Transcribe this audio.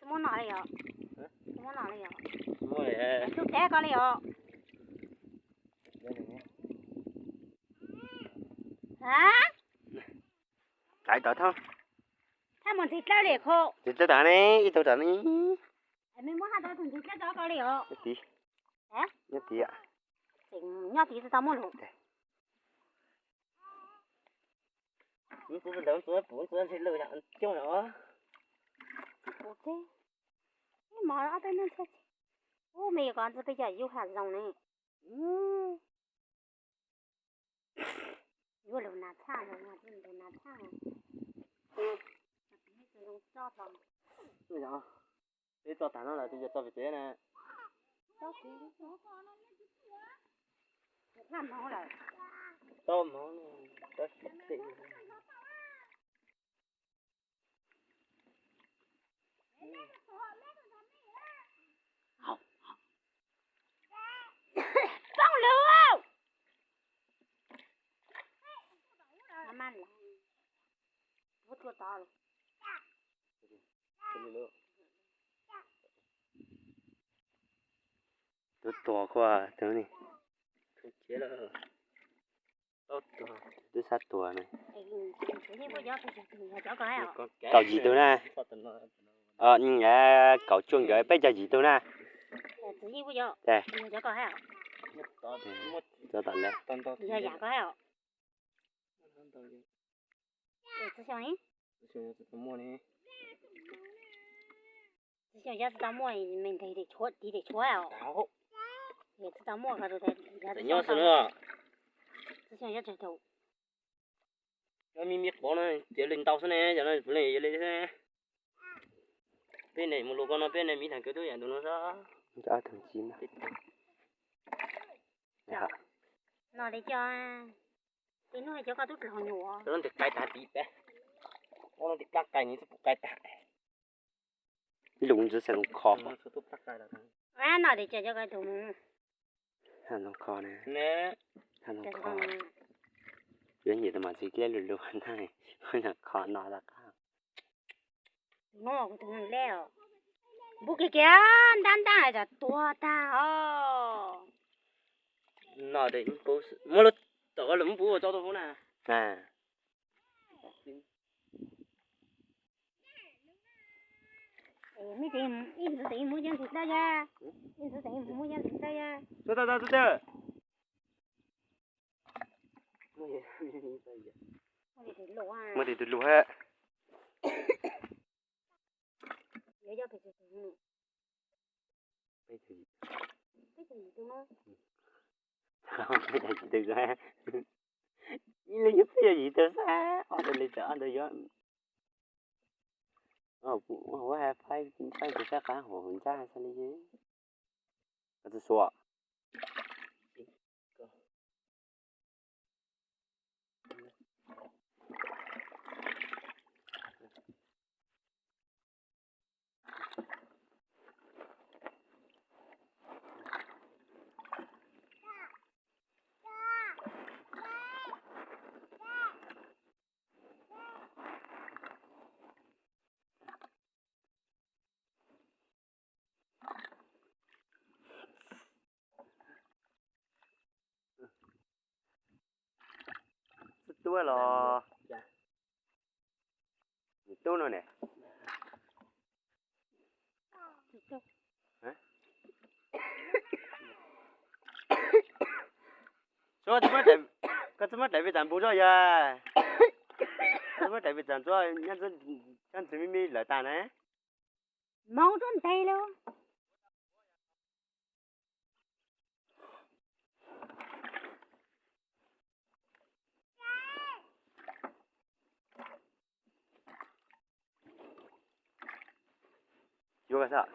Muab no li os. Muab no li os. Tub teb ko li os. Txais tod thab. Thab mus ntxiv dlawb li kho. Ntxiv dlawb tod ne, ib tug tod ne. Me muab hab tau tus ntxiv dlawb tod ko li os. Nyob tid, nyob tid. Nyob tid tsis tau muaj lus. Ntxuav ntxuav ntxuav pum ntxuav ntshe lwj coob os. Ib mov ob peb hnub ntshe. Ub, me yuav kov ntxwg peb cov yug ham zoo ne. Yuav lug nas txhaj, lug nas txhaj. Peb tso tag no lawm, tus yog tso pem tsev na. Tso mov, tso siav pem. Poob lawm. Tus tuag kuj tus ni. Twb sab tuag ne. Tau yim tug na. Kaum tsuaj nkawd peb caug yim tug na. Txov tom lawm. Tsis xyoo yog tsis tau muaj me nteg tim tshuab os. Tsis tau muaj, tsis xyoo yog tsawg tug. Cov me me qov no ces li ntau xwb ne, cov no puav leej yog li xwb. Peb ne mus luas ko no peb ne miv thaum kawg twb yam tus no xwb. No li cov, tej hnub cov koj twb dlaug nyuam. Cov no tes qai tag tid peb. Ob no tes plab qai nws twb pum qai tag. Ib lus ntxiv xav loo kho. No tes cov cov koj tus mus. Haj loo kho na. Haj loo kho. Yuav nyiam tus mas txiv kiab lug lug na, kho no lawm qab. Tus no kuv tus lej os. Npub kiag kiag ntab ntab es tsam tuag tag os. No tes muab lub tom lawm muab pub ua tso tuaj pub na. Ib ntxwv teem muab cov ntxim dawb yag, ib ntxwv teem muab cov ntxim dawb yag. Tuaj, tuaj, tuaj, tuaj. Muab tis tus lus hab. Peb caug yim tug, ib lub nyuag peb caug yim tug xwb, ob tug li txawm ob tug yuav. Ua faib tus faib qab hauv ntsaj xwb li. Koj txhob xuav. Tub los, tub no ne. Koj tsis muab daim pis tas npus tso yog, koj tsis muab daim pis tas ntxuav, nyob ntxwv me me lawm tag na. Mob rau ntev lawm. Yuav koj xwb.